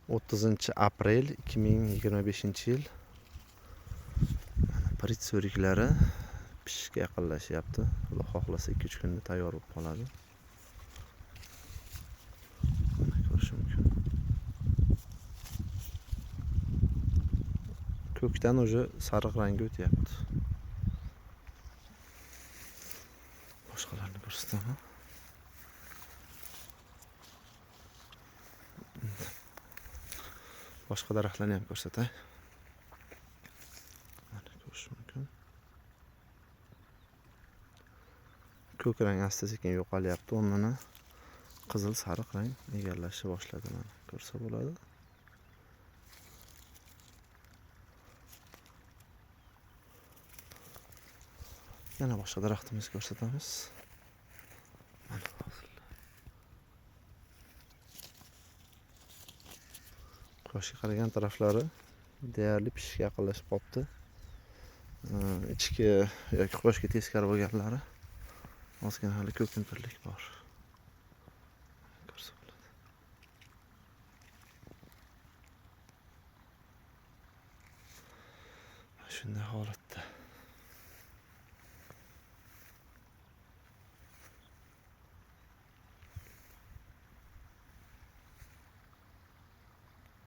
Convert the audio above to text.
30 aprel 2025 yil. Mana pritz o'riklari pishishga yaqinlashyapti. Xudo xohlasa 2-3 kunda tayyor bo'lib qoladi. Mana ko'rish mumkin. Ko'kdan уже sariq rangga o'tyapti. Boshqalarni ko'rsataman. Boshqa daraxtlarni ham ko'rsatay. Mana ko'rish mumkin. Ko'k rang asta sekin yo'qolyapti, o'rnini qizil sariq rang egallashni boshladi. Mana ko'rsa bo'ladi. Yana boshqa daraxtimizni ko'rsatamiz. Mana hozir. Quyoshga qaragan taraflari deyarli pishishga yaqinlashib qolibdi. Ichki yoki quyoshga teskari bo'lganlari ozgina hali ko'kimtirlik bor. Ko'rsa bo'ladi. Shunday holatda.